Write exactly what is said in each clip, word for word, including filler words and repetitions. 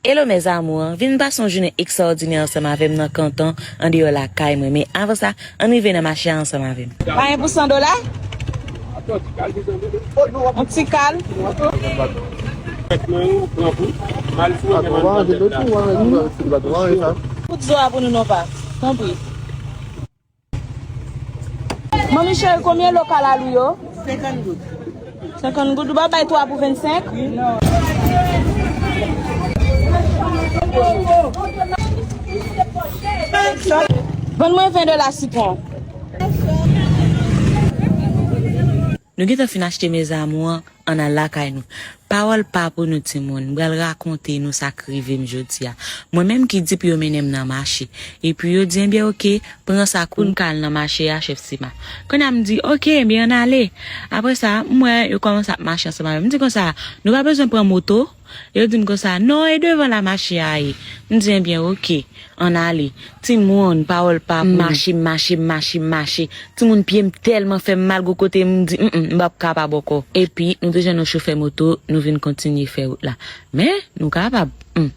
Hello mes amours, vin pase yon jounen ekstraòdinè ansanm avè m nan kantan andeyò lakay mwen. Men avan sa, ann rive nan mache a ansanm avè m. Payen pou san dola? Yon ti kal. Kout zo a pou nou non pa. Tanpri. Manmi cheri, konbyen lokal a lou yo? Senkant goud. Senkant goud, ou pa bay twa pou vennsenk? Ban mwen ven dola sitwon. Nou gentan fin achte mes amours an, ann al lakay nou. Pawòl pa pou nou timoun, m pral rakonte nou sa k rive m jodi a. Mwen menm ki di pou yo mennen m nan mache. Epi yo di, enbyen oke, pran sa kounye a al nan mache a, chèf Sima. Kounye a m di, oke, enbyen ann ale. Apre sa, m wè yo kòmanse ap mache ansanm avè m. M di konsa, nou pa bezwen pran moto? Yo di m konsa, non, e devan la mache a ye. M di, enbyen oke, ann ale. Timoun, pawòl pa pou mache, mache, mache, mache. Timoun, pye m tèlman fè m mal gwo kote m di, mm, m p ap kapab ankò. Epi, nou te jwenn yon chofè moto, nou vin kontinye fè wout la. Men, nou kapab. Hmm.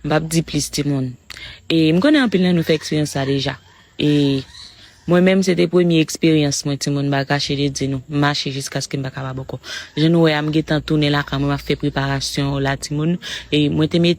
M p ap di plis, timoun. E m konnen anpil nan nou fè eksperyans sa deja. E mwen menm, se te premye eksperyans mwen, timoun, m pa kache de di nou. M mache jiskaske m pa kapab ankò. Jan nou wè a, m gentan tounen lakay mwen, m ap fè preparasyon la, timoun. E mwen te mete